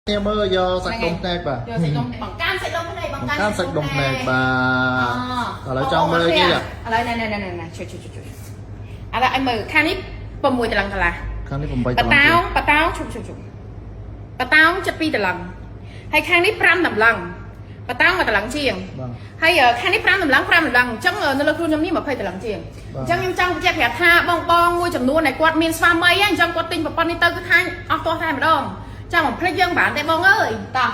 គ្នាមើលយកសាច់ដុំភ្នែកបាទ យកសាច់ដុំបង្កើនសាច់ដុំភ្នែកបង្ បង្កើនសាច់ដុំភ្នែកបា អ ទឥឡូវចង់មើលគេ ឥឡូវណែណែណែណែជួយជួយជួយឥឡូវឲ្យមើលខាងនេះ6តឡឹងកន្លះ ខាងនេះ8 ប តម្ល តោងបតោងឈប់ឈប់ឈប់បតោង72តម្លឹងហើយខាងនេះ5តម្លឹងបតោង1តម្លឹងជាង បាទ ហើយខាងនេះ5តម្លឹង5តម្លឹងអញ្ចឹងនៅលើខ្លួនខ្ញុំនេះ20តម្លឹងជាង បាទ អញ្ចឹងខ្ញុំចង់បញ្ជាក់ប្រាប់ថាបងបងមួយចំនួនដែលគាត់មានស្វាមីអញ្ចឹងគាត់ទិញប្រព័ន្ធនេះទៅគឺថាអស់ទាស់តែម្ដងចាំបំភ្លេចយើងបានទេបងអើយតោះ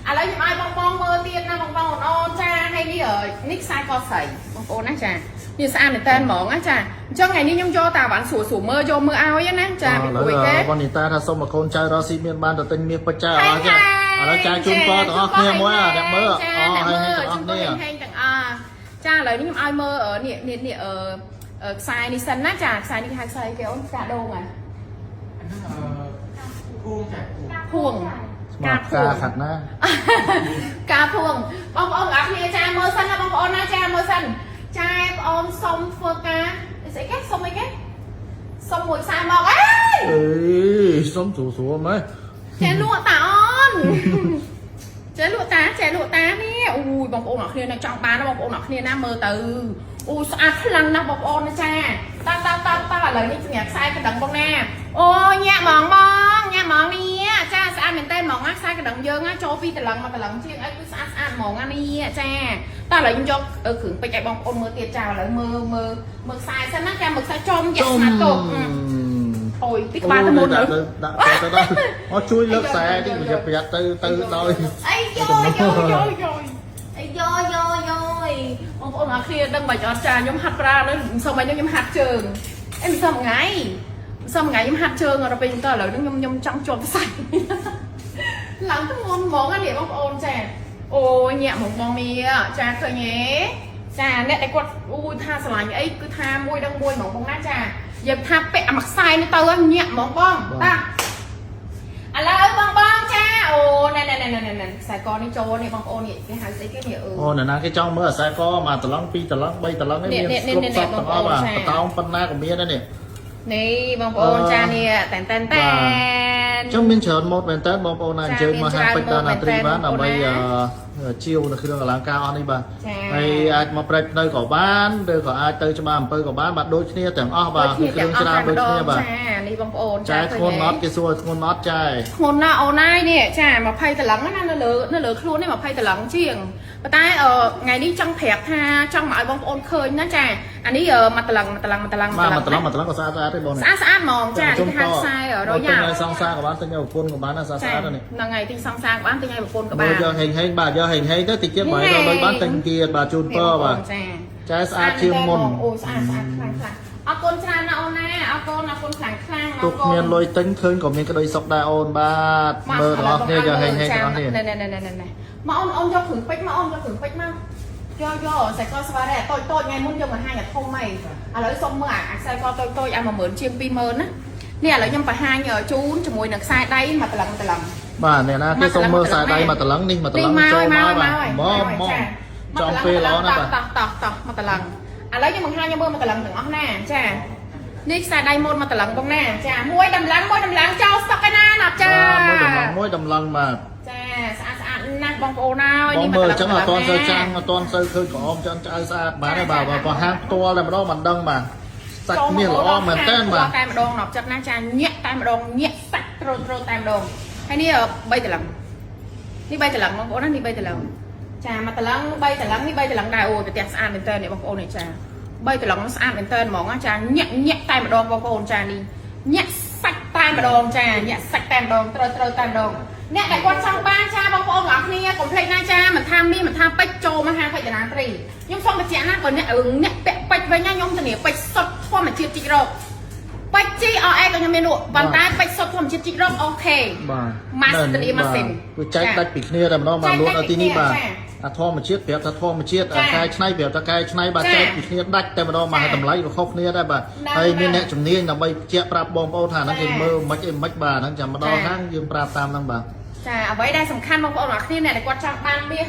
ឥឡូវខ្ញុំឲ្យបងបងមើលទៀតណាបងបងអូនចាហើយនេះនេះខ្សែកស្រីបងប្អូនណាចានេះស្អាតមែនតើហ្មងណាចាអញ្ចឹងថ្ងៃនេះខ្ញុំយកតាបានស្រួលស្រួលមើលយកមើលឲ្យណាចាពី ឥឡូវ ព្រួយគេ វ៉ានីតាថាសុំមកកូនចៅរកស៊ីមានបានទៅទិញមាសពេជ្រចៅឥឡូវចាឥឡូវចែកជូនពរទាំងអស់គ្នាមួយអាអ្នកមើល ចា អូ អ្នក ហើយ មើល ទាំងអស់ ជូនពរ គ្នា ហេងៗទាំងអស់ចាឥឡូវនេះខ្ញុំឲ្យមើលនេះនេះនេះអឺខ្សែនេះសិនណាចាខ្សែនេះគេហៅខ្សែគេអូនផ្កាដូងហ៎ អាហ្នឹងអឺគួងចាគួង ភួង ស្មាផ្កាខាត់ណា ការភួងបងប្អូនទាំងអស់គ្នាចាមើលសិនណាបងប្អូនណាចាមើលសិនចាបងអូនសុំធ្វើការស្អីគេសុំអីគេសុំមួយខ្សែមកអើយ អេសុំស្រួលស្រួលមើល ចេះលក់តាអូនចេះលក់តាចេះលក់តានេះអូយបងប្អូនអរគ្នាណាចង់បានណាបងប្អូនអរគ្នាណាមើលទៅអូស្អាតខ្លាំងណាស់បងប្អូនណាចាតតតតឥឡូវនេះសម្រាប់ខ្សែកណ្ដឹងបងណាអូញាក់ហ្មងបងញាក់ហ្មងនេះចាស្អាតមែនតើហ្មងណាខ្សែកណ្ដឹងយើងណាចូលពីតឡឹងមកតឡឹងជាងអីគឺស្អាតស្អាតហ្មងណានេះចាតឥឡូវខ្ញុំយកគ្រឿងពេជ្រឲ្យបងប្អូនមើលទៀតចាឥឡូវមើលមើលមើលខ្សែសិនណាចាមើលខ្សែចំយ៉ា ចំ ស្អាតតអូយពីក្បាលទៅមុន ទៅដាក់ទៅទៅដល់អូជួយលើកខ្សែតិចប្រយ័ត្នប្រយ័ត្នទៅទៅដោយ អីយោយោយោយោអីយោយោយោបងប្អូនអរគ្នាដឹងបាច់អត់ចាខ្ញុំហាត់ប្រានៅសុំអីខ្ញុំហាត់ជើងអីមិនសមថ្ងៃមិនសមថ្ងៃខ្ញុំហាត់ជើងដល់ពេលទៅឥឡូវហ្នឹងខ្ញុំខ្ញុំចង់ជាប់ផ្សាយឡើងទៅងំហ្មងនេះបងប្អូនចាអូញាក់ហ្មងបងនេះចាឃើញទេចាអ្នកដែលគាត់អូយថាស្រឡាញ់អីគឺថាមួយដឹងមួយហ្មងបងណាចានិយាយថាពាក់អាមួយខ្សែនេះទៅញាក់ហ្មងបងតា ឥឡូវបងបងចាអូណែណែណែណែណែខ្សែកនេះចូលនេះបងប្អូននេះគេហៅស្អីគេនេះអឺ អូអ្នកណាគេចង់មើលអាខ្សែកមកតឡង2តឡង3តឡងនេះ នេះ មាន នេះ គ្រប់សព នេះ ទាំងអស់បាទ បងប្អូន បតោងប៉ុណ្ណាក៏មានដែរនេះ នេះបងប្អូនចានេះតែនតែនតែន អញ្ចឹងមានច្រើនម៉ូតមែនតើបងប្អូនណាអញ្ជើញមកហាងពេជ្រដាណាត្រីបាន មាន ដើម្បី ច្រើន ជាវនៅគ្រឿងអលង្ការអស់នេះបាទ ចា ហើយអាចមកប្រេចនៅក៏បានឬក៏អាចទៅច្បារអំពៅក៏បានបាទដូចគ្នាទាំងអស់បាទគឺគ្រឿងច្រើនដូចគ្នាបាទ ចានេះបងប្អូន ចែធ្ងន់អត់គេសួរធ្ងន់អត់ចែ ធ្ងន់ណាស់អូនហើយនេះចា20តឡឹងណានៅលើនៅលើខ្លួននេះ20តឡឹងជាងប៉ុន្តែថ្ងៃនេះចង់ប្រាប់ថាចង់មកឲ្យបងប្អូនឃើញណាចាអានេះមួយតឡឹងមួយតឡឹងមួយតឡឹង បាទមួយតឡងមួយតឡងក៏ស្អាតស្អាតទេបង ស្អាតស្អាតហ្មងចានេះគេហៅខ្សែរយ៉ា ទិញឲ្យសង្សារក៏បានទិញឲ្យប្រពន្ធក៏បានដែរស្អាតស្អាតនេះ ហ្នឹងហើយទិញសង្សារក៏បានទិញឲ្យប្រពន្ធក៏បាន មើលយកហេងហេងបាទយកហេងហេងទៅតិចទៀតបើឲ្យរកលុយបានទិញទៀតបាទជូនពរបាទ ចា ចែស្អាតជាងមុន អូស្អាតស្អាតខ្លាំងខ្លាំងអរគុណច្រើនណាស់អូនណាអរគុណអរគុណខ្លាំងខ្លាំង ទុកមានលុយទិញឃើញក៏មានក្តីសុខដែរអូនបាទមើលទាំងអស់គ្នាយកហេងហេងទាំងអស់គ្នា ណែណែណែណែណែមកអូនអូនយកគ្រឿងពេជ្រមកអូនយកគ្រឿងពេជ្រមកយកយកខ្សែកស្វារ៉េតូចតូចថ្ងៃមុនយកមកហាញអាធំហីឥឡូវសុំមើលអាខ្សែកតូចតូចអា10000ជាង20000ណានេះឥឡូវខ្ញុំបង្ហាញជូនជាមួយនឹងខ្សែដៃមួយតឡឹងតឡឹង បាទអ្នកណាគេសុំមើលខ្សែដៃមួយតឡឹងនេះមួយតឡឹងចូលមកបាទមកមកចំពេលល្អណាស់បាទ តោះតោះតោះមកតឡឹងឥឡូវខ្ញុំបង្ហាញខ្ញុំមើលមកតឡឹងទាំងអស់ណាចានេះខ្សែដៃម៉ូតមកតឡឹងបងណាចាមួយតម្លឹងមួយតម្លឹងចូលស្តុកឯណាណាចា មួយតម្លឹងមួយតម្លឹងបាទ ចាស្អាតស្អាតណាស់បងប្អូនអើយ បង នេះ មើលអញ្ចឹងអត់ទាន់សូវ ចា ចាំងអត់ទាន់សូវឃើញក្រហមចឹងឆ្អៅស្អាតបាទបាទបើហាងផ្ទាល់តែម្ដងមិនដឹងបាទសាច់មាសល្អមែនតើបាទ តែម្ដងណប់ចិត្តណាចាញាក់តែម្ដងញាក់សាច់ត្រូនត្រូនតែម្ដងហើយនេះ3តម្លឹងនេះ3តម្លឹងបងប្អូនណានេះ3តម្លឹងចាមួយតម្លឹង3តម្លឹងនេះ3តម្លឹងដែរអូយប្រទេសស្អាតមែនតើនេះបងប្អូននេះចា3តម្លឹងស្អាតមែនតើហ្មងណាចាញាក់ញាក់តែម្ដងបងប្អូនចានេះញាក់សាច់តែម្ដងចាញាក់សាច់តែម្ដងត្រូវត្រូវតែម្ដងអ្នកដែលគាត់ចង់បានចាបងប្អូនទាំងអស់គ្នាកុំភ្លេចណាចាមិនថាមាសមិនថាពេជ្រចូលមកហាងពេជ្រតារាត្រីខ្ញុំសូមបញ្ជាក់ណាបើអ្នកអ្នកពាក់ពេជ្រវិញណាខ្ញុំធានាពេជ្រសុទ្ធធម្មជាតិជីករោគពេជ្រ GRA ក៏ខ្ញុំមានលក់ប៉ុន្តែពេជ្រសុទ្ធធម្មជាតិជីករោគ OK បាទ ម៉ាសធានាម៉ាស៊ីន គឺចែកដាច់ពីគ្នាតែម្ដងបាទលក់នៅទីនេះបាទ ចា អាធម្មជាតិប្រាប់ថាធម្មជាតិ ចា អាកែច្នៃប្រាប់ថាកែច្នៃបាទ ចា ចែកពីគ្នាដាច់តែម្ដងបាទ ចា ហើយតម្លៃក៏ខុសគ្នាដែរបាទ ហ្នឹង ហើយមាន ហើយ អ្នកជំនាញដើម្បីបញ្ជាក់ប្រាប់បងប្អូនថាហ្នឹង ចា គេមើលមិនអីមិនបាទហ្នឹងចាំមកដល់ ចា ខាងយើងប្រាប់តាមហ្នឹងបាទ ចាអ្វីដែលសំខាន់បងប្អូនទាំងអស់គ្នាអ្នកដែលគាត់ចង់បានមាស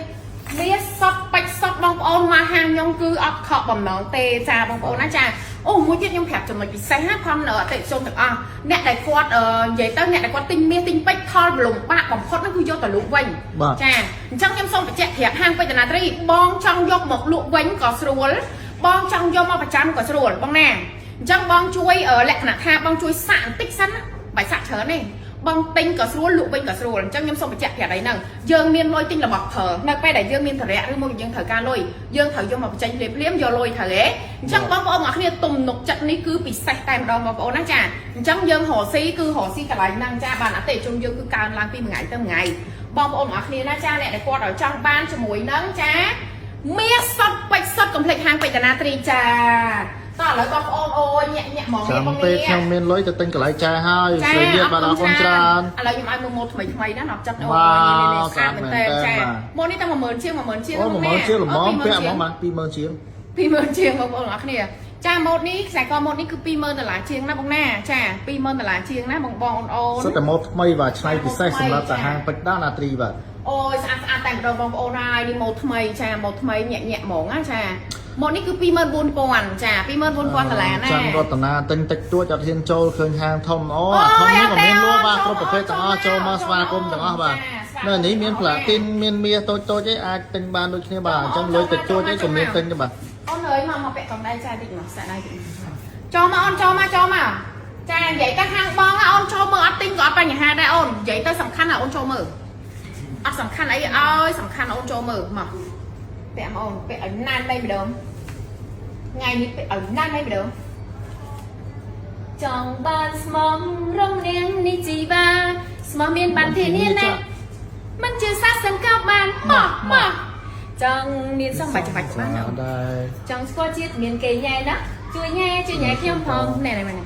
មាសសុទ្ធពេជ្រសុទ្ធបងប្អូនមកហាងខ្ញុំគឺអត់ខកបំណងទេចាបងប្អូនណាចា អូមួយទៀតខ្ញុំប្រាប់ចំណុចពិសេសណាផងនៅអតិថិជនទាំងអស់អ្នកដែលគាត់និយាយទៅអ្នកដែលគាត់ទិញមាសទិញពេជ្រផលលំបាកបំផុតហ្នឹងគឺយកទៅលក់វិញ បាទ ចាអញ្ចឹងខ្ញុំសូមបញ្ជាក់ប្រាប់ហាងពេជ្រណាត្រីបងចង់យកមកលក់វិញក៏ស្រួលបងចង់យកមកប្រចាំក៏ស្រួលបងណាអញ្ចឹងបងជួយលក្ខណៈថាបងជួយសាក់បន្តិចសិនណាបាច់សាក់ច្រើនទេបងទិញក៏ស្រួលលក់វិញក៏ស្រួលអញ្ចឹងខ្ញុំសូមបញ្ជាក់ប្រាប់អីហ្នឹងយើងមានលុយទិញរបស់ប្រើនៅពេលដែលយើងមានធរៈឬមកយើងត្រូវការលុយយើងត្រូវយកមកបញ្ចេញភ្លាមភ្លាមយកលុយត្រូវទេអញ្ចឹងបងប្អូនទាំងអស់គ្នាទំនុកចិត្តនេះគឺពិសេសតែម្ដងបងប្អូនណាចាអញ្ចឹងយើងរកស៊ីគឺរកស៊ីកន្លែងហ្នឹងចាបានអតិថិជនយើងគឺកើនឡើងពីមួយថ្ងៃទៅមួយថ្ងៃបងប្អូនទាំងអស់គ្នាណាចាអ្នកដែលគាត់ឲ្យចង់បានជាមួយនឹងចាមាសសុតពេជ្រសុតកុំភ្លេចហាងពេជ្រតាណាត្រីចាតោះឥឡូវបងប្អូនអូយញាក់ញាក់ហ្មង ចាំ បង ពេលខ្ញុំមានលុយទៅទិញកន្លែងចែហើយស្រីទៀតបាទអរគុណច្រើន ឥឡូវខ្ញុំឲ្យមើលម៉ូតថ្មីថ្មីណាអត់ចិត្តអូ វ៉ា យនេះ វ ស្អាតមែនតើចា ស្អាតមែនតើបាទ ម៉ូតនេះតែ10000ជាង10000ជាង អូ10000ជាងល្មមពាក់ហ្មងបាទ20000ជាង 20000ជាងបងប្អូនទាំងអស់គ្នាចាម៉ូតនេះខ្សែកម៉ូតនេះគឺ20000ដុល្លារជាងណាបងណាចា20000ដុល្លារជាងណាបងបងអូនអូន សុទ្ធតែម៉ូតថ្មីបាទឆ្នៃពិសេសសម្រាប់តាហាងពេជ្រដាណាត្រីបាទ អូយស្អាតស្អាតតែម្ដងបងប្អូនហើយនេះម៉ូតថ្មីចាម៉ូតថ្មីញាក់ញាក់ហ្មងណាចាម៉ូតនេះគឺ24000ចា24000ដុល្លារណា ចាំរតនាទិញតិចតួចអត់ហ៊ានចូលឃើញហាងធំអូអាធំនេះក៏មានលក់បាទគ្រប់ប្រភេទទាំងអស់ចូលមកស្វាគមន៍ទាំងអស់បាទនៅនេះមានផ្លាទីនមានមាសតូចតូចអីអាចទិញបានដូចគ្នាបាទអញ្ចឹងលុយតិចតួចអីក៏មានទិញដែរបាទ អូនអើយមកមកពាក់កណ្ដៃចាតិចមកសាក់ដៃតិចចូលមកអូនចូលមកចូលមកចានិយាយទៅហាងបងអូនចូលមើលអត់ទិញក៏អត់បញ្ហាដែរអូននិយាយទៅសំខាន់ណាអូនចូលមើលអត់សំខាន់អីឲ្យសំខាន់អូនចូលមើលមកពាក់មកអូនពាក់ឲ្យណានបីម្ដងថ្ងៃនេះពាក់ឲ្យណានបីម្ដងចង់បានស្មងរងនាងនេះជីវ៉ាស្មោះមានបានធានាណាមិនជឿសាសង្កោបានមកមកចង់មានសងបាច់បាច់បានអូន ដែរ ចង់ស្គាល់ជាតិមានគេញ៉ែណាជួយញ៉ែជួយញ៉ែខ្ញុំផងណែណែណែ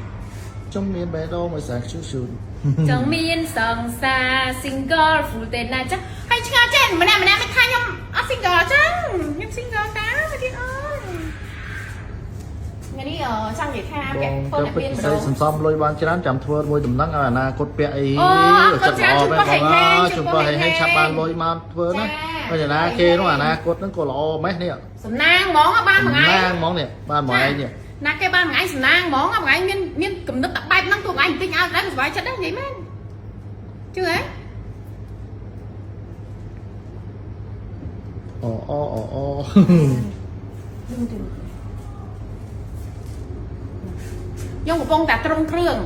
ចង់មានបេះដូងមួយសាខ្ជូជូន ចង់មានសង្សារ single full ទេណាចាហើយឆ្ងល់ចេះម្នាក់ម្នាក់មិនថាខ្ញុំអត់ single ចឹងខ្ញុំ single តាមកទៀតអូនថ្ងៃនេះចង់និយាយថា បង ពាក់ធ្វើ ទៅ អ្នកមាន ពិសេ ម្ដង សសន្សំលុយបានច្រើនចាំធ្វើមួយដំណឹងឲ្យអនាគតពាក់អី អូអរគុណច្រើនជូនពរហែងហេង ជូនពរហែងហេងឆាប់បានលុយមកធ្វើណាបើណាគេនោះអនាគតហ្នឹងក៏ល្អម៉េះនេះ សំណាងហ្មងបានមួយថ្ងៃ ណាងហ្មងនេះបានមួយឯងនេះ ណាគេបានមួយថ្ងៃសំណាងហ្មងមួយថ្ងៃមានមានកំណត់តែបែបហ្នឹងទោះមួយថ្ងៃបន្តិចឲ្យដែរក៏សុបាយចិត្តដែរនិយាយមែនជឿហ៎ អូអូអូអូ ខ្ញុំកំពុងតែត្រង់គ្រឿង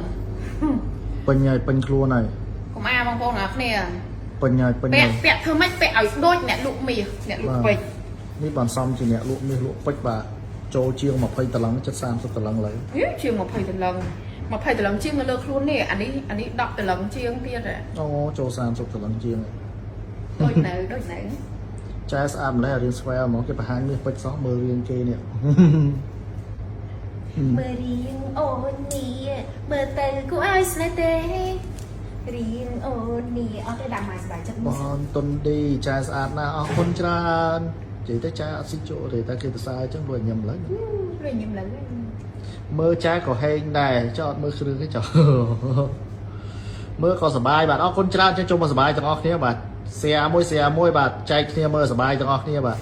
ពេញហើយពេញខ្លួនហើយ កុំអាបងប្អូនទាំងអស់គ្នា ពេញហើយពេញ ពា ហើយ ក់ពាក់ធ្វើម៉េចពាក់ឲ្យដូចអ្នកលក់មាសអ្នកលក់ពេជ្រ នេះបានសំជាអ្នកលក់មាសលក់ពេជ្របាទចូលជាង20តឡឹងចិត្ត30តឡឹងឡើយ ហីជាង20តឡឹង20តឡឹងជាងនៅលើខ្លួននេះអានេះអានេះ10តឡឹងជាងទៀតហ៎ អូចូល30តឡឹងជាងហើយ ដូចនៅដូចនៅ ចែស្អាតម្លេះរៀនស្វែហ្មងគេបង្ហាញមាសពេជ្រសោះមើលរៀនគេនេះ មើលរៀងអូននេះមើលទៅគួរឲ្យស្នេហ៍ទេរៀងអូននេះអត់ទេដាក់មកសប្បាយចិត្ត ប មួយ នតុនឌីចែស្អាតណាស់អរគុណច្រើននិយាយទៅចែអត់ស៊ីជក់ទេតែគេប្រសើរអញ្ចឹងព្រោះញ៉ាំឡើយ ព្រោះញឹមឡើយ មើលចែក៏ហេងដែរចុះអត់មើលគ្រឿងទេចុះ មើលក៏សប្បាយបាទអរគុណច្រើនចឹងចូលមកសប្បាយទាំងអស់គ្នាបាទ share មួយ share មួយបាទចែកគ្នាមើលសប្បាយទាំងអស់គ្នាបាទ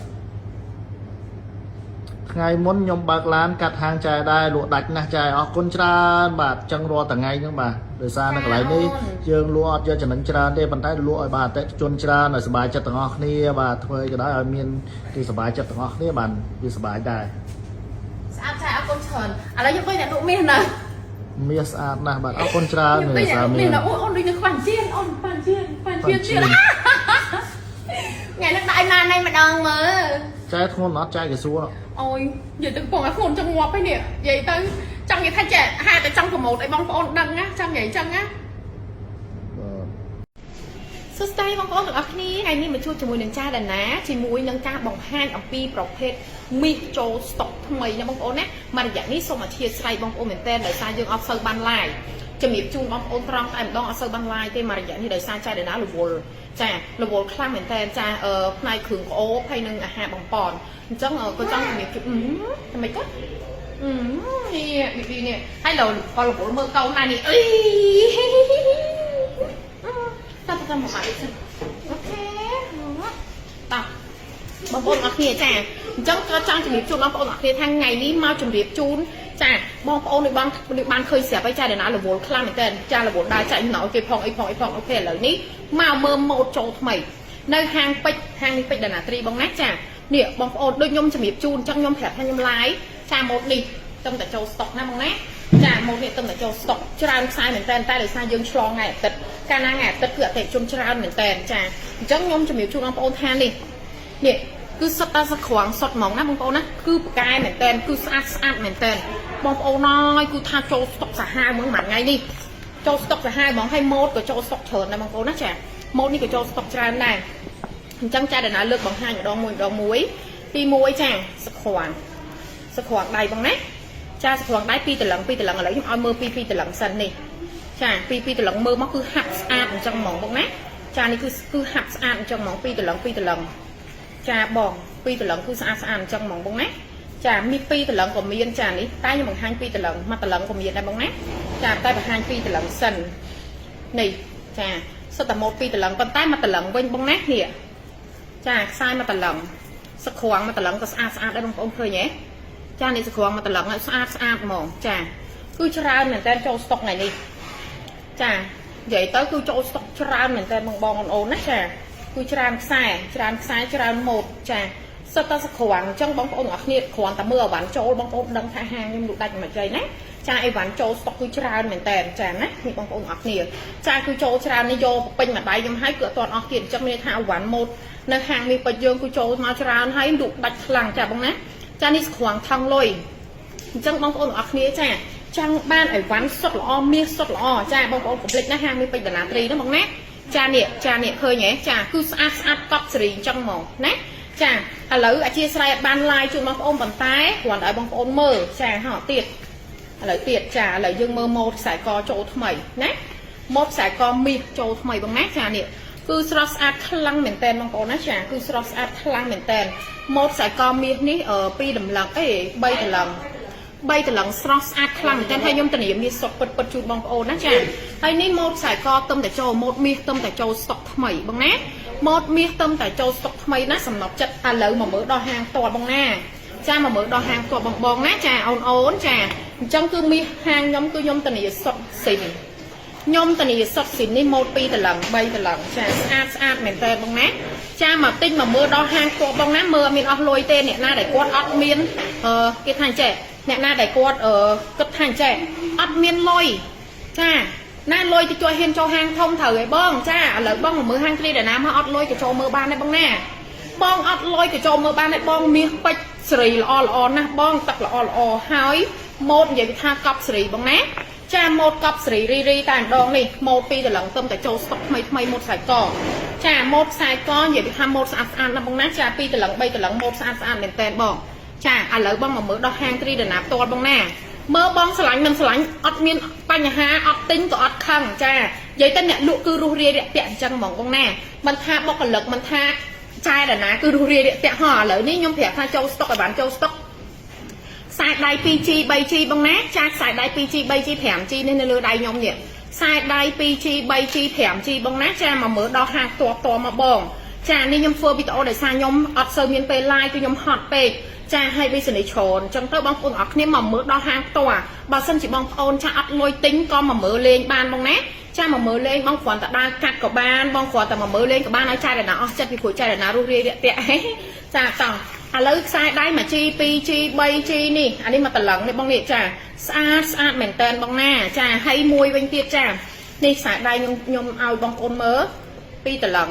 ថ្ងៃមុនខ្ញុំបើកឡានកាត់ហាងចែដែរលក់ដាច់ណាស់ចែអរគុណច្រើនបាទចឹងរាល់ថ្ងៃហ្នឹងបាទដោយសារនៅកន្លែងនេះយើងលក់អត់យកចំណេញច្រើនទេប៉ុន្តែលក់ឲ្យបាទអតិថិជនច្រើនឲ្យសប្បាយចិត្តទាំងអស់គ្នាបាទធ្វើឲ្យក៏ដោយឲ្យមានគេសប្បាយចិត្តទាំងអស់គ្នាបាទវាសប្បាយដែរ ស្អាតចាអរគុណច្រើនឥឡូវខ្ញុំឃើញអ្នកលក់មាសនៅ មាសស្អាតណាស់បាទអរគុណច្រើន ខ្ញុំឃើញ សា អ្នកលក់មា មាន សនៅអូនអូនដូចនៅខ្វាន់ជៀនអូនខ្វាន់ជៀនខ្វាន់ជៀនទៀតថ្ងៃនេះដាក់ឲ្យណាណៃម្ដងមើល ចែធ្ងន់អត់ចែគេសួរ អូយនិយាយទៅកំពុងឲ្យខ្លួនចង់ងាប់ហើយនេះនិយាយទៅចង់និយាយថាចេះហេតុតែចង់ប្រម៉ូទឲ្យបងប្អូនដឹងណាចង់និយាយចឹងណា បាទ សួស្តីបងប្អូនទាំងអស់គ្នាថ្ងៃនេះមកជួបជាមួយនឹងចាដាណាជាមួយនឹងការបង្ហាញអំពីប្រភេទមីសចូលស្តុកថ្មីណាបងប្អូនណាមួយរយៈនេះសូមអធិស្ឋានបងប្អូនមែនទែនដោយសារយើងអត់សូវបាន live ជំរាបជូនបងប្អូនត្រង់តែម្ដងអត់សូវបាន live ទេមួយរយៈនេះដោយសារចាដាណារវល់ចារវល់ខ្លាំងមែនទែនចាផ្នែកគ្រឿងក្អូបហើយនិងអាហារបំពន់អញ្ចឹងក៏ចង់ជំរាបជូនតែមិនក៏នេះនេះនេះហើយលោក៏រវល់មើលកូនណានេះអី តើតើមកមកសិន OK តោះបងប្អូនអរគ្នាចាអញ្ចឹងក៏ចង់ជម្រាបជូនបងប្អូនអរគ្នាថាថ្ងៃនេះមកជម្រាបជូន ចាបងប្អូនដូចបានដូចបានឃើញស្រាប់ហើយចាដណារវល់ខ្លាំងមែនតើចារវល់ដើរចាក់ចំណោគេផងអីផងអីផង OK ឥឡូវនេះមកមើលម៉ូតចូលថ្មីនៅហាងពេជ្រហាងនេះពេជ្រដាណាត្រីបងណាចានេះបងប្អូនដូចខ្ញុំជំរាបជូនអញ្ចឹងខ្ញុំប្រាប់ថាខ្ញុំ live ចាម៉ូតនេះទំតែចូលស្តុកណាបងណាចាម៉ូតនេះទំតែចូលស្តុកច្រើនខ្សែមែនតើតែដោយសារយើងឆ្លងថ្ងៃអាទិត្យកាលណាថ្ងៃអាទិត្យគឺអតិថិជនច្រើនមែនតើចាអញ្ចឹងខ្ញុំជំរាបជូនបងប្អូនថានេះនេះគឺសុទ្ធតែសក្រាំងសុទ្ធហ្មងណាបងប្អូនណាគឺប្រកែមែនតើគឺស្អាតស្អាតមែនតើបងប្អូនអើយគឺថាចូលស្តុកសាហាវហ្មងមួយថ្ងៃនេះចូលស្តុកសាហាវហ្មងហើយម៉ូតក៏ចូលស្តុកច្រើនដែរបងប្អូនណាចាម៉ូតនេះក៏ចូលស្តុកច្រើនដែរអញ្ចឹងចាដណាលើកបង្ហាញម្ដងមួយម្ដងមួយទី1ចាសក្រាំងសក្រាំងដៃបងណាចាសក្រាំងដៃពីរតលឹងពីរតលឹងឥឡូវខ្ញុំឲ្យមើលពីពីរតលឹងសិននេះចាពីពីរតលឹងមើលមកគឺហាប់ស្អាតអញ្ចឹងហ្មងបងណាចានេះគឺគឺហាប់ស្អាតអញ្ចឹងហ្មងពីរតលឹងពីរតលឹងចាបងពីរតលឹងគឺស្អាតស្អាតអញ្ចឹងហ្មងបងណាចាមានពីរតលឹងក៏មានចានេះតែខ្ញុំបង្ហាញពីរតលឹងមួយតលឹងក៏មានដែរបងណាចាតែបង្ហាញពីរតលឹងសិននេះចាសុទ្ធតែម៉ូតពីរតលឹងប៉ុន្តែមួយតលឹងវិញបងណានេះចាខ្សែមួយតលឹងសក្រាំងមួយតលឹងក៏ស្អាតស្អាតដែរបងប្អូនឃើញទេចានេះសក្រាំងមួយតលឹងស្អាតស្អាតហ្មងចាគឺច្រើនមែនតើចូលស្តុកថ្ងៃនេះចានិយាយទៅគឺចូលស្តុកច្រើនមែនតើបងបងអូនណាចាគឺច្រើនខ្សែច្រើនខ្សែច្រើនម៉ូតចាសុទ្ធតែសក្រាំងអញ្ចឹងបងប្អូនទាំងអស់គ្នាគ្រាន់តែមើលអីវ៉ាន់ចូលបងប្អូនដឹងថាហាងខ្ញុំលក់ដាច់មិនចីណាចាអីវ៉ាន់ចូលស្តុកគឺច្រើនមែនតើចាណានេះបងប្អូនទាំងអស់គ្នាចាគឺចូលច្រើននេះយកពេញមួយដៃខ្ញុំឲ្យគឺអត់ទាន់អស់ទៀតអញ្ចឹងមានន័យថាអីវ៉ាន់ម៉ូតនៅហាងនេះពេជ្រយើងគឺចូលមកច្រើនហើយលក់ដាច់ខ្លាំងចាបងណាចានេះស្គ្រាំងថងលុយអញ្ចឹងបងប្អូនទាំងអស់គ្នាចាចង់បានអីវ៉ាន់សុទ្ធល្អមាសសុទ្ធល្អចាបងប្អូនកុំភ្លេចណាហាងនេះពេជ្រដាណាត្រីណាបងណាចានេះចានេះឃើញហ៎ចាគឺស្អាតស្អាតកប់សេរីអញ្ចឹងហ្មងណាចាឥឡូវអធិស្ឋានអត់បាន live ជូនបងប្អូនប៉ុន្តែគ្រាន់តែឲ្យបងប្អូនមើលចាហោទៀតឥឡូវទៀតចាឥឡូវយើងមើលម៉ូតខ្សែកចូលថ្មីណាម៉ូតខ្សែកមាសចូលថ្មីបងណាចានេះគឺស្រស់ស្អាតខ្លាំងមែនតើបងប្អូនណាចាគឺស្រស់ស្អាតខ្លាំងមែនតើម៉ូតខ្សែកមាសនេះពីរតម្លឹងអេ3តម្លឹង3តម្លឹងស្រស់ស្អាតខ្លាំងមែនតើហើយខ្ញុំធានាមាសសុទ្ធពិតពិតជូនបងប្អូនណាចាហើយនេះម៉ូតខ្សែកទឹមតែចូលម៉ូតមាសទឹមតែចូលស្តុកថ្មីបងណាម៉ូតមាសទឹមតែចូលស្តុកថ្មីណាសំណប់ចិត្តឥឡូវមកមើលដល់ហាងផ្ទាល់បងណាចាមកមើលដល់ហាងផ្ទាល់បងបងណាចាអូនអូនចាអញ្ចឹងគឺមាសហាងខ្ញុំគឺខ្ញុំធានាសុទ្ធស៊ីនខ្ញុំធានាសុទ្ធស៊ីននេះម៉ូត2តម្លឹង3តម្លឹងចាស្អាតស្អាតមែនតើបងណាចាមកទិញមកមើលដល់ហាងផ្ទាល់បងណាមើលអត់មានអស់លុយទេអ្នកណាដែលគាត់អត់មានអឺគេថាអញ្ចេះអ្នកណាដែលគាត់អឺគិតថាអញ្ចេះអត់មានលុយចាណាលុយទៅជួយហ៊ានចូលហាងធំត្រូវឯបងចាឥឡូវបងមកមើលហាងគ្រីដាណាមកអត់លុយក៏ចូលមើលបានដែរបងណាបងអត់លុយក៏ចូលមើលបានដែរបងមាសពេជ្រសេរីល្អល្អណាស់បងទឹកល្អល្អហើយម៉ូតនិយាយថាកប់សេរីបងណាចាម៉ូតកប់សេរីរីរីតែម្ដងនេះម៉ូតពីរតម្លឹងទឹមតែចូលស្តុកថ្មីថ្មីម៉ូតខ្សែកចាម៉ូតខ្សែកនិយាយថាម៉ូតស្អាតស្អាតណាស់បងណាចាពីរតម្លឹងបីតម្លឹងម៉ូតស្អាតស្អាតមែនតើបងចាឥឡូវបងមកមើលដល់ហាងទ្រីដាណាផ្ទាល់បងណាមើលបងស្រឡាញ់មិនស្រឡាញ់អត់មានបញ្ហាអត់ទិញក៏អត់ខឹងចានិយាយទៅអ្នកលក់គឺរុះរាយរាក់ទាក់អញ្ចឹងហ្មងបងណាមិនថាបុគ្គលិកមិនថាចែដាណាគឺរុះរាយរាក់ទាក់ហោះឥឡូវនេះខ្ញុំប្រាប់ថាចូលស្តុកឲ្យបានចូលស្តុកខ្សែដៃ 2G 3G បងណាចាខ្សែដៃ 2G 3G 5G នេះនៅលើដៃខ្ញុំនេះខ្សែដៃ 2G 3G 5G បងណាចាមកមើលដល់ហាងផ្ទាល់ផ្ទាល់មកបងចានេះខ្ញុំធ្វើវីដេអូដោយសារខ្ញុំអត់សូវមានពេល live គឺខ្ញុំហត់ពេកចាឲ្យ business ច្រើនអញ្ចឹងទៅបងប្អូនអរគ្នាមកមើលដល់ហាងផ្ទាល់បើសិនជាបងប្អូនចាអត់លុយទិញក៏មកមើលលេងបានបងណាចាមកមើលលេងបងគ្រាន់តែដើរកាត់ក៏បានបងគ្រាន់តែមកមើលលេងក៏បានឲ្យចែករណាអស់ចិត្តពីព្រោះចែករណារុះរាយរាក់ទាក់ចាតោះឥឡូវខ្សែដៃ 1G 2G 3G នេះអានេះមកតឡឹងនេះបងនេះចាស្អាតស្អាតមែនតើបងណាចាហើយមួយវិញទៀតចានេះខ្សែដៃខ្ញុំខ្ញុំឲ្យបងប្អូនមើលពីរតឡឹង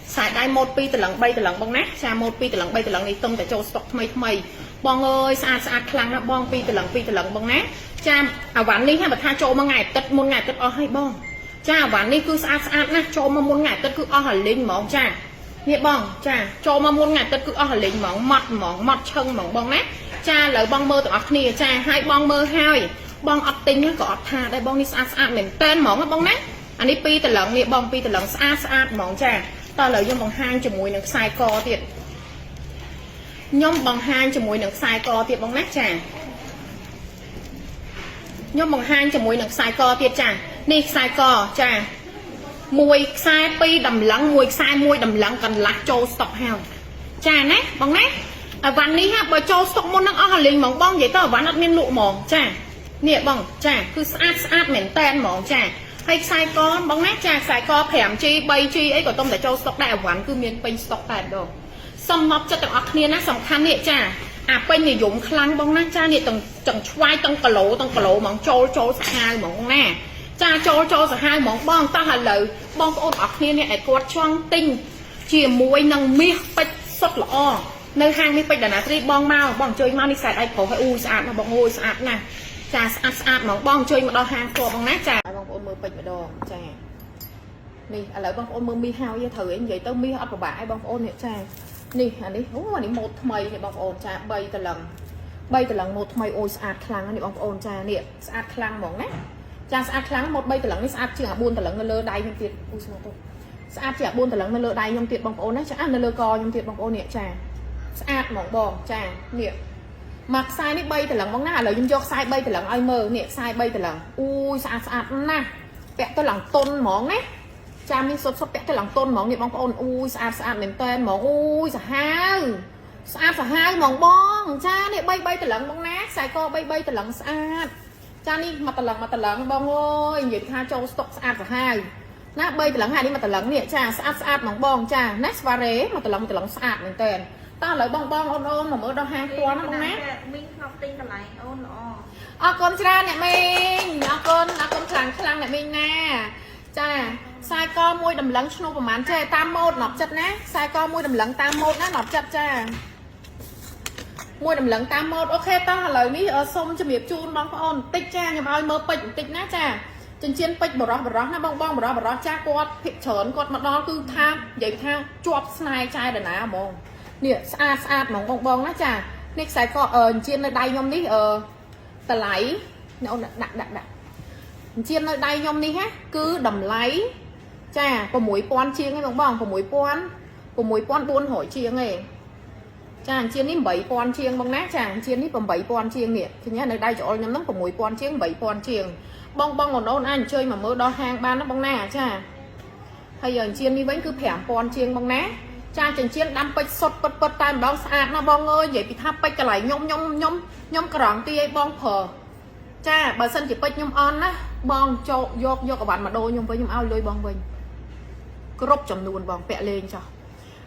ខ្សែដៃម៉ូត2តឡឹង3តឡឹងបងណាចាម៉ូត2តឡឹង3តឡឹងនេះទុំតែចូលស្តុកថ្មីថ្មីបងអើយស្អាតស្អាតខ្លាំងណាស់បង2តឡឹង2តឡឹងបងណាចាអាវ៉ាន់នេះបើថាចូលមកថ្ងៃអាទិត្យមុនថ្ងៃអាទិត្យអស់ហើយបងចាអាវ៉ាន់នេះគឺស្អាតស្អាតណាស់ចូលមកមុនថ្ងៃអាទិត្យគឺអស់អាលីងហ្មងចានេះបងចាចូលមកមុនថ្ងៃអាទិត្យគឺអស់អាលីងហ្មងម៉ត់ហ្មងម៉ត់ឈឹងហ្មងបងណាចាឥឡូវបងមើលទាំងអស់គ្នាចាហើយបងមើលហើយបងអត់ទិញក៏អត់ថាដែរបងនេះស្អាតស្អាតមែនតើហ្មងបងណាអានេះពីរតឡឹងនេះបងពីរតឡឹងស្អាតស្អាតហ្មងចាតោះឥឡូវខ្ញុំបង្ហាញជាមួយនឹងខ្សែកទៀតខ្ញុំបង្ហាញជាមួយនឹងខ្សែកទៀតបងណាចាខ្ញុំបង្ហាញជាមួយនឹងខ្សែកទៀតចានេះខ្សែកចាមួយខ្សែពីរតម្លឹងមួយខ្សែមួយតម្លឹងកន្លះចូលស្តុកហើយចាណាបងណា អវ៉ាន់នេះហាបើចូលស្តុកមុនហ្នឹងអស់អាលីងហ្មងបងនិយាយទៅអវ៉ាន់អត់មានលក់ហ្មងចានេះបងចាគឺស្អាតស្អាតមែនតែនហ្មងចាហើយខ្សែកបងណាចាខ្សែក 5G 3G អីក៏ទុំតែចូលស្តុកដែរអវ៉ាន់គឺមានពេញស្តុកតែម្ដងសំណប់ចិត្តទាំងអស់គ្នាណាសំខាន់នេះចាអាពេញនិយមខ្លាំងបងណាចានេះទាំងទាំងឆ្វាយទាំងគីឡូទាំងគីឡូហ្មងចូលចូលសាហាវហ្មងណាចាចូលចូលសាហាវហ្មងបងតោះឥឡូវបងប្អូនអស់គ្នានេះឯគាត់ចង់ទិញជាមួយនឹងមាសពេជ្រសុទ្ធល្អនៅហាងនេះពេជ្រដាណាត្រីបងមកបងអញ្ជើញមកនេះខ្សែដៃប្រុសឲ្យអូយស្អាតណាស់បងអូយស្អាតណាស់ចាស្អាតស្អាតហ្មងបងអញ្ជើញមកដល់ហាងផ្ទាល់បងណាចាឲ្យបងប្អូនមើលពេជ្រម្ដងចានេះឥឡូវបងប្អូនមើលមាសហើយត្រូវឯងនិយាយទៅមាសអត់ពិបាកឯងបងប្អូននេះចានេះអានេះអូអានេះម៉ូតថ្មីនេះបងប្អូនចា3តឡឹង3តឡឹងម៉ូតថ្មីអូយស្អាតខ្លាំងណាស់នេះបងប្អូនចានេះស្អាតខ្លាំងហ្មងណាចាស្អាតខ្លាំងម៉ូត3តឡឹងនេះស្អាតជាងអា4តឡឹងនៅលើដៃខ្ញុំទៀតអូយស្មោះទៅស្អាតជាងអា4តឡឹងនៅលើដៃខ្ញុំទៀតបងប្អូនណាចានៅលើកខ្ញុំទៀតបងប្អូននេះចាស្អាតហ្មងបងចានេះមកខ្សែនេះ3តឡឹងបងណាឥឡូវខ្ញុំយកខ្សែ3តឡឹងឲ្យមើលនេះខ្សែ3តឡឹងអូយស្អាតស្អាតណាស់ពាក់ទៅឡើងតុនហ្មងណាចាមានសុតសុតពាក់ទៅឡើងតុនហ្មងនេះបងប្អូនអូយស្អាតស្អាតមែនតើហ្មងអូយសាហាវស្អាតសាហាវហ្មងបងចានេះ3 3តឡឹងបងណាខ្សែក3 3តឡឹងស្អាតចានេះមួយតឡឹងមួយតឡឹងបងអើយនិយាយថាចូលស្តុកស្អាតសាហាវណា3តឡឹងហើយនេះមួយតឡឹងនេះចាស្អាតស្អាតហ្មងបងចាណាស្វារ៉េមួយតឡឹងមួយតឡឹងស្អាតមែនតើតោះឥឡូវបងបងអូនអូនមកមើលដល់ហាងផ្ទាល់ណាបងណា មីងធ្លាប់ទិញកន្លែងអូនល្អ អរគុណច្រើនអ្នកមីងអរគុណអរគុណខ្លាំងខ្លាំងអ្នកមីងណាចាខ្សែកមួយតម្លឹងឈ្នួលប្រហែលចេះតាមម៉ូតណប់ចិត្តណាខ្សែកមួយតម្លឹងតាមម៉ូតណាណប់ចិត្តចាមួយតម្លឹងតាមម៉ូត OK តោះឥឡូវនេះសូមជំរាបជូនបងប្អូនបន្តិចចាខ្ញុំឲ្យមើលពេជ្របន្តិចណាចាចិញ្ចៀនពេជ្របរោះបរោះណាបងបងបរោះបរោះចាគាត់ភិកច្រើនគាត់មកដល់គឺថានិយាយថាជាប់ស្នេហ៍ចែដណាហ្មងនេះស្អាតស្អាតហ្មងបងបងណាចានេះខ្សែកចិញ្ចៀននៅដៃខ្ញុំនេះអឺ តម្លៃអ្នកអូនដាក់ដាក់ដាក់អញ្ជៀននៅដៃខ្ញុំនេះណាគឺតម្លៃចា6000ជាងឯងបងបង6000 6400ជាងឯងចាអញ្ជៀននេះ8000ជាងបងណាចាអញ្ជៀននេះ8000ជាងនេះឃើញទេនៅដៃច្អល់ខ្ញុំហ្នឹង6000ជាង8000ជាងបងបងអូនអូនអាចអញ្ជើញមកមើលដល់ហាងបានណាបងណាចាហើយអញ្ជៀននេះវិញគឺ5000ជាងបងណាចាចិញ្ចៀនដាំពេជ្រសុតពិតពិតតែម្ដងស្អាតណាស់បងអើយនិយាយពីថាពេជ្រកន្លែងខ្ញុំខ្ញុំខ្ញុំខ្ញុំក្រងទីឲ្យបងប្រើចាបើសិនជាពេជ្រខ្ញុំអន់ណាបងចូលយកយកអវ៉ាន់មកដូរខ្ញុំវិញខ្ញុំឲ្យលុយបងវិញគ្រប់ចំនួនបងពាក់លេងចោះ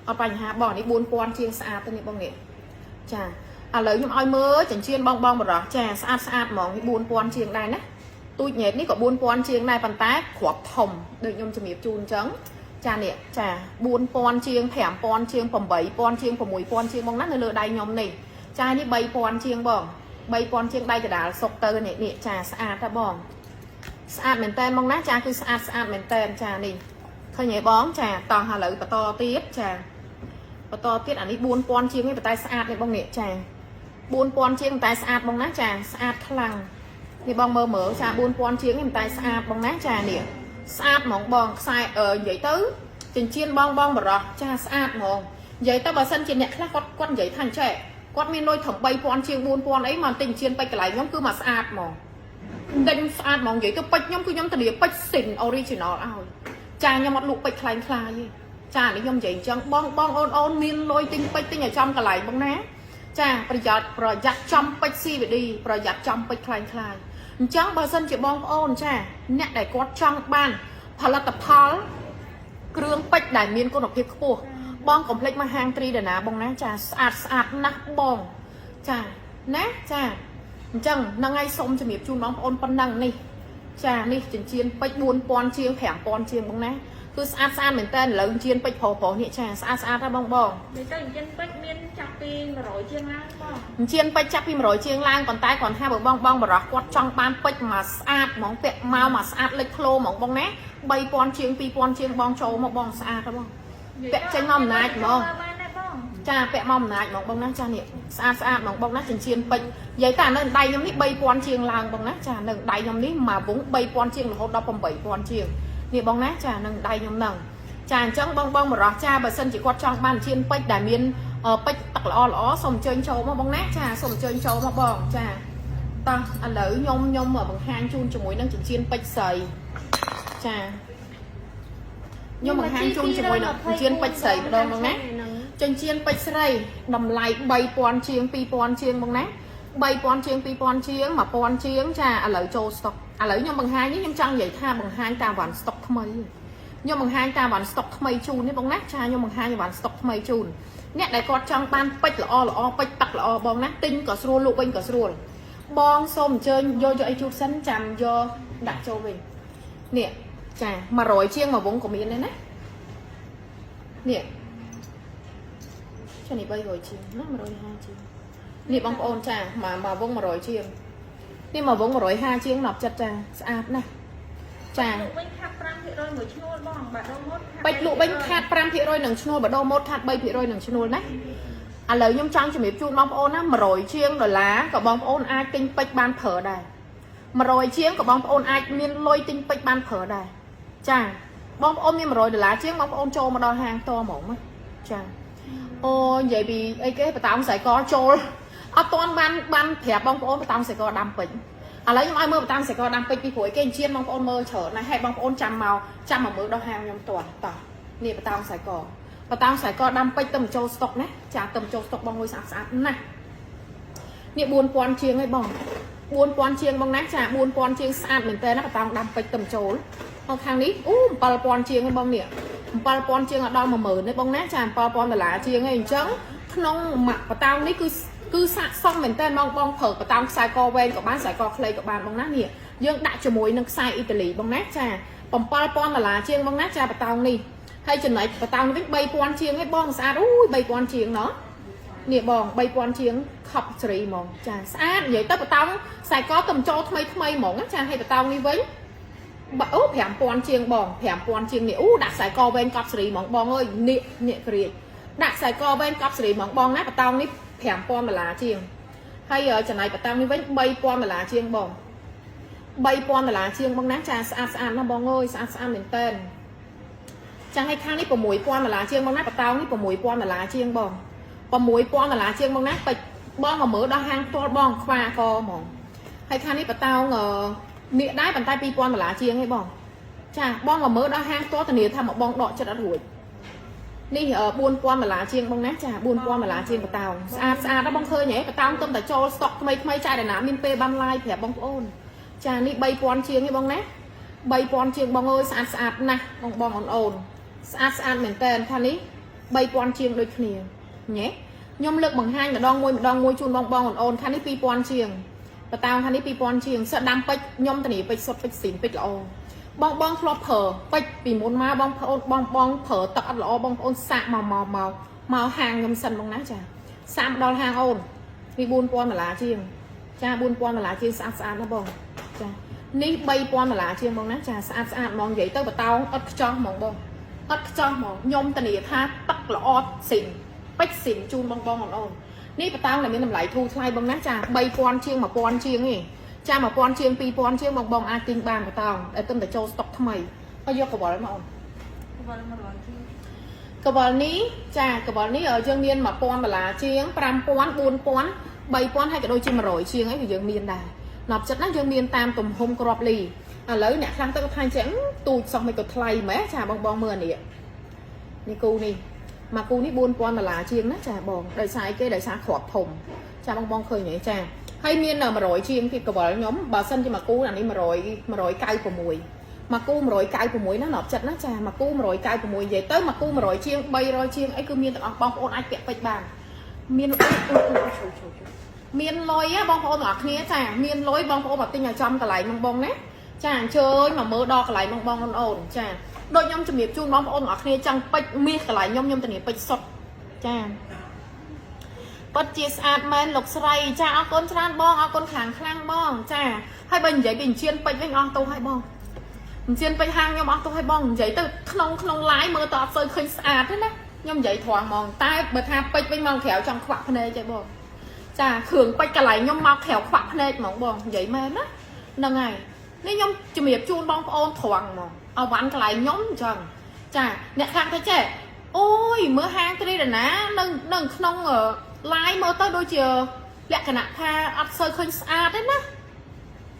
អត់បញ្ហាបងនេះ4000ជាងស្អាតទៅនេះបងនេះចាឥឡូវខ្ញុំឲ្យមើលចិញ្ចៀនបងបងបរោះចាស្អាតស្អាតហ្មងនេះ4000ជាងដែរណាទូចញ៉ែតនេះក៏4000ជាងដែរប៉ុន្តែគ្រាប់ធំដូចខ្ញុំជំរាបជូនអញ្ចឹងចានេះចា4000ជាង5000ជាង8000ជាង6000ជាងបងណានៅលើដៃខ្ញុំនេះចានេះ3000ជាងបង3000ជាងដៃកដាលសុកទៅនេះនេះចាស្អាតតើបងស្អាតមែនតើបងណាចាគឺស្អាតស្អាតមែនតើចានេះឃើញទេបងចាតោះឥឡូវបន្តទៀតចាបន្តទៀតអានេះ4000ជាងទេប៉ុន្តែស្អាតនេះបងនេះចា4000ជាងតែស្អាតបងណាចាស្អាតខ្លាំងនេះបងមើលមើលចា4000ជាងទេតែស្អាតបងណាចានេះស្អាតហ្មងបងខ្សែអឺនិយាយទៅចិញ្ចៀនបងបងបរោះចាស្អាតហ្មងនិយាយទៅបើសិនជាអ្នកខ្លះគាត់គាត់និយាយថាអញ្ចេះគាត់មានលុយត្រឹម3000ជាង4000អីមកទិញចិញ្ចៀនពេជ្រកន្លែងខ្ញុំគឺមកស្អាតហ្មងទិញស្អាតហ្មងនិយាយទៅពេជ្រខ្ញុំគឺខ្ញុំធានាពេជ្រស៊ីន original ឲ្យចាខ្ញុំអត់លក់ពេជ្រខ្លែងខ្លាយទេចានេះខ្ញុំនិយាយអញ្ចឹងបងបងអូនអូនមានលុយទិញពេជ្រទិញឲ្យចំកន្លែងបងណាចាប្រយ័ត្នប្រយ័ត្នចំពេជ្រ CVD ប្រយ័ត្នចំពេជ្រខ្លែងខ្លាយអញ្ចឹងបើសិនជាបងប្អូនចាអ្នកដែលគាត់ចង់បានផលិតផលគ្រឿងពេជ្រដែលមានគុណភាពខ្ពស់បងកុំភ្លេចមកហាងត្រីដាណាបងណាចាស្អាតស្អាតណាស់បងចាណាចាអញ្ចឹងហ្នឹងហើយសូមជំរាបជូនបងប្អូនប៉ុណ្ណឹងនេះចានេះចិញ្ចៀនពេជ្រ4000ជាង5000ជាងបងណាគឺស្អាតស្អាតមែនតើឥឡូវចិញ្ចៀនពេជ្រប្រុសប្រុសនេះចាស្អាតស្អាតណាស់បងបង និយាយទៅអញ្ចឹងពេជ្រមានចាប់ពី100ជាងឡើងបង ចិញ្ចៀនពេជ្រចាប់ពី100ជាងឡើងប៉ុន្តែគាត់ថាបើបងបងបរោះគាត់ចង់បានពេជ្រមកស្អាតហ្មងពាក់មកមកស្អាតលេចធ្លោហ្មងបងណា3000ជាង2000ជាងបងចូលមកបងស្អាតហ៎បង ពាក់ចេញមកអំណាចហ្មង បានដែរបង ចាពាក់មកអំណាចហ្មងបងណាចានេះស្អាតស្អាតហ្មងបងណាចិញ្ចៀនពេជ្រនិយាយតានៅដៃខ្ញុំនេះ3000ជាងឡើងបងណាចានៅដៃខ្ញុំនេះមួយវង3000ជាងរហូតដល់8000ជាងនេះបងណាចានៅដៃខ្ញុំហ្នឹងចាអញ្ចឹងបងបងបរោះចាបើសិនជាគាត់ចង់បានចិញ្ចៀនពេជ្រដែលមានពេជ្រទឹកល្អល្អសូមអញ្ជើញចូលមកបងណាចាសូមអញ្ជើញចូលមកបងចាតោះឥឡូវខ្ញុំខ្ញុំបង្ហាញជូនជាមួយនឹងចិញ្ចៀនពេជ្រស្រីចាខ្ញុំបង្ហាញជូនជាមួយនឹងចិញ្ចៀនពេជ្រស្រីម្ដងបងណា ចិញ្ចៀនពេជ្រស្រីតម្លៃ3000ជាង2000ជាងបងណា3000ជាង2000ជាង1000ជាងចាឥឡូវចូលស្តុកឥឡូវខ្ញុំបង្ហាញនេះខ្ញុំចង់និយាយថាបង្ហាញតាមវ៉ាន់ស្តុកថ្មីខ្ញុំបង្ហាញតាមវ៉ាន់ស្តុកថ្មីជូននេះបងណាចាខ្ញុំបង្ហាញវ៉ាន់ស្តុកថ្មីជូនអ្នកដែលគាត់ចង់បានពេជ្រល្អល្អពេជ្រទឹកល្អបងណាទិញក៏ស្រួលលក់វិញក៏ស្រួលបងសូមអញ្ជើញយកយកអីជូតសិនចាំយកដាក់ចូលវិញនេះចា100ជាងមួយវងក៏មានដែរណានេះ ចានេះ300ជាងណា150ជាងនេះបងប្អូនចាមួយមួយវង100ជាងនេះមួយវង150ជាង10ចិត្តចាស្អាតណាស់ចា លក់វិញខាត់5%មួយឈ្នួលបងបាទដូរម៉ូតខាត់ ពេជ្រលក់វិញខាត5%នឹងឈ្នួលបដូរម៉ូតខាត3%នឹងឈ្នួលណាឥឡូវខ្ញុំចង់ជំរាបជូនបងប្អូនណា100ជាងដុល្លារក៏បងប្អូនអាចទិញពេជ្របានប្រើដែរ100ជាងក៏បងប្អូនអាចមានលុយទិញពេជ្របានប្រើដែរចាបងប្អូនមាន100ដុល្លារជាងបងប្អូនចូលមកដល់ហាងតហ្មងណាចា អូនិយាយពីអីគេបតោងខ្សែកចូលអត់ទាន់បានបានប្រាប់បងប្អូនបតោងខ្សែកដាំពេជ្រឥឡូវខ្ញុំឲ្យមើលបតោងខ្សែកដាំពេជ្រពីព្រោះអីគេអញ្ជៀនបងប្អូនមើលច្រើនណាស់ហើយបងប្អូនចាំមកចាំមកមើលដល់ហាងខ្ញុំតោះតោះនេះបតោងខ្សែកបតោងខ្សែកដាំពេជ្រទៅចូលស្តុកណាចាទៅចូលស្តុកបងមួយស្អាតស្អាតណាស់នេះ4000ជាងហើយបង4000ជាងបងណាចា4000ជាងស្អាតមែនតើណាបតោងដាំពេជ្រទៅចូលមកខាងនេះអូ7000ជាងហើយបងនេះ7000ជាងដល់10000ទេបងណាចា7000ដុល្លារជាងឯងអញ្ចឹងក្នុងមួយបតោងនេះគឺគឺស័កសមមែនតើបងបងប្រើបតោងខ្សែកវែងក៏បានខ្សែកខ្លីក៏បានបងណានេះយើងដាក់ជាមួយនឹងខ្សែអ៊ីតាលីបងណាចា7000ដុល្លារជាងបងណាចាបតោងនេះហើយចំណែកបតោងនេះវិញ3000ជាងឯងបងស្អាតអូយ3000ជាងណោះនេះបង3000ជាងខប់សេរីហ្មងចាស្អាតនិយាយទៅបតោងខ្សែកទំចូលថ្មីថ្មីហ្មងណាចាហើយបតោងនេះវិញ បើអូ5000ជាងបង5000ជាងនេះអូដាក់ខ្សែកវែងកប់សេរីហ្មងបងអើយនេះនេះក្រៀកដាក់ខ្សែកវែងកប់សេរីហ្មងបងណាបតោងនេះ5000ដុល្លារជាងហើយចំណែកបតោងនេះវិញ3000ដុល្លារជាងបង3000ដុល្លារជាងបងណាចាស្អាតស្អាតណាស់បងអើយស្អាតស្អាតមែនតើចាឲ្យខាងនេះ6000ដុល្លារជាងបងណាបតោងនេះ6000ដុល្លារជាងបង6000ដុល្លារជាងបងណាពេជ្របងមកមើលដល់ហាងផ្ទាល់បងខ្វាកហ្មងហើយខាងនេះបតោងអឺ នេះដែរប៉ុន្តែ2000ដុល្លារជាងឯងបងចាបងមកមើលដល់ហាងផ្ទាល់ធានាថាមកបងដកចិត្តអត់រួចនេះ4000ដុល្លារជាងបងណាចា4000ដុល្លារជាងបតោងស្អាតស្អាតដល់បងឃើញហ៎បតោងទុំតែចូលស្តុកថ្មីថ្មីចាយដល់ណាមានពេលបានឡាយប្រាប់បងប្អូនចានេះ3000ជាងឯងបងណា3000ជាងបងអើយស្អាតស្អាតណាស់បងបងអូនអូនស្អាតស្អាតមែនតើថានេះ3000ជាងដូចគ្នាញ៉េខ្ញុំលើកបង្ហាញម្ដងមួយម្ដងមួយជូនបងបងអូនអូនថានេះ2000ជាង បតោងខាងនេះ2000ជាងសិតដាំពេជ្រខ្ញុំធានាពេជ្រសុតពេជ្រស៊ីនពេជ្រល្អបងបងធ្លាប់ប្រើពេជ្រពីមុនមកបងប្អូនបងបងប្រើទឹកអត់ល្អបងប្អូនសាកមកមកមកមកហាងខ្ញុំសិនបងណាចាសាកមកដល់ហាងអូននេះ4000ដុល្លារជាងចា4000ដុល្លារជាងស្អាតស្អាតណាស់បងចានេះ3000ដុល្លារជាងបងណាចាស្អាតស្អាតហ្មងនិយាយទៅបតោងអត់ខ្ចោះហ្មងបងអត់ខ្ចោះហ្មងខ្ញុំធានាថាទឹកល្អស៊ីនពេជ្រស៊ីនជូនបងបងអូនអូន នេះបតោងដែលមានតម្លៃធូរថ្លៃបងណាចា3000ជាង1000ជាងឯងចា1000ជាង2000ជាងបងបងអាចទិញបានបតោងដែលទិញតែចូលស្តុកថ្មីហើយយកកវលមកអូន កវល100ជាង កវលនេះចាកវលនេះយើងមាន1000ដុល្លារជាង5000 4000 3000ហើយក៏ដូចជា100ជាងអីក៏យើងមានដែរណប់ចិត្តណាយើងមានតាមទំហំក្របលីឥឡូវអ្នកខ្លះទៅក៏ថាអញ្ចឹងទូចសោះមិនក៏ថ្លៃម៉េះចាបងបងមើលអានេះនេះគូនេះមកគូនេះ4000ដុល្លារជាងណាចាបងដោយសារអីគេដោយសារក្របធំចាបងបងឃើញទេចាហើយមាន100ជាងទៀតកវលខ្ញុំបើសិនជាមួយគូអានេះ100 196មកគូ196ណាណប់ចិត្តណាចាមកគូ196និយាយទៅមកគូ100ជាង300ជាងអីគឺមានទាំងអស់បងប្អូនអាចពាក់ពេជ្របានមានអូអូអូឈូឈូឈូមានលុយណាបងប្អូនទាំងអស់គ្នាចាមានលុយបងប្អូនមកទិញឲ្យចំកន្លែងបងបងណាចាអញ្ជើញមកមើលដល់កន្លែងបងបងអូនអូនចាដូចខ្ញុំជំរាបជូនបងប្អូនទាំងអស់គ្នាចង់ពេជ្រមាសកន្លែងខ្ញុំខ្ញុំធានាពេជ្រសុទ្ធចាពិតជាស្អាតមែនលោកស្រីចាអរគុណច្រើនបងអរគុណខ្លាំងខ្លាំងបងចាហើយបើនិយាយពីអញ្ជៀនពេជ្រវិញអស់ទោសហើយបងអញ្ជៀនពេជ្រហាងខ្ញុំអស់ទោសហើយបងនិយាយទៅក្នុងក្នុង live មើលទៅអត់សូវឃើញស្អាតទេណាខ្ញុំនិយាយត្រង់ហ្មងតែបើថាពេជ្រវិញមកក្រៅចង់ខ្វាក់ភ្នែកទេបងចាគ្រឿងពេជ្រកន្លែងខ្ញុំមកក្រៅខ្វាក់ភ្នែកហ្មងបងនិយាយមែនណាហ្នឹងហើយនេះខ្ញុំជំរាបជូនបងប្អូនត្រង់ហ្មងអវ៉ាន់កន្លែងខ្ញុំអញ្ចឹងចាអ្នកខាងទៅចេះអូយមើលហាងត្រីរណានៅនៅក្នុង live មើលទៅដូចជាលក្ខណៈថាអត់សូវឃើញស្អាតទេណា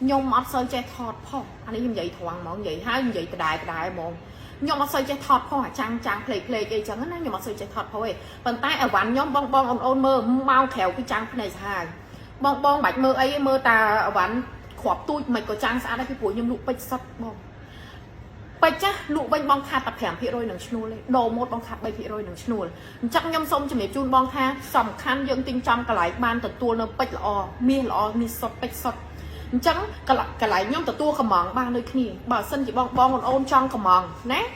ខ្ញុំអត់សូវចេះថតផុសអានេះខ្ញុំនិយាយត្រង់ហ្មងនិយាយហើយនិយាយដដែលដដែលហ្មង ខ្ញុំអត់សូវចេះថតផុសអាចាំងចាំងផ្លេកផ្លេកអីចឹងណាខ្ញុំអត់សូវចេះថតផុសទេប៉ុន្តែអីវ៉ាន់ខ្ញុំបងបងអូនអូនមើលម៉ោងក្រៅគឺចាំងភ្នែកសាហាវបងបងបាច់មើលអីទេមើលតាអីវ៉ាន់គ្រាប់ទូចមិនក៏ចាំងស្អាតដែរពីព្រោះខ្ញុំលក់ពេជ្រសុទ្ធបងពេជ្រចាស់លក់វិញបងខាត់តែ5%នឹងឈ្នួលទេដូរម៉ូតបងខាត់3%នឹងឈ្នួលអញ្ចឹងខ្ញុំសូមជំរាបជូនបងថាសំខាន់យើងទិញចំកន្លែងបានទទួលនៅពេជ្រល្អមាសល្អមាសសុទ្ធពេជ្រសុទ្ធអញ្ចឹងកន្លែងខ្ញុំទទួលកំងបានដូចគ្នាបើសិនជាបងបងអូនអូនចង់កំងណា។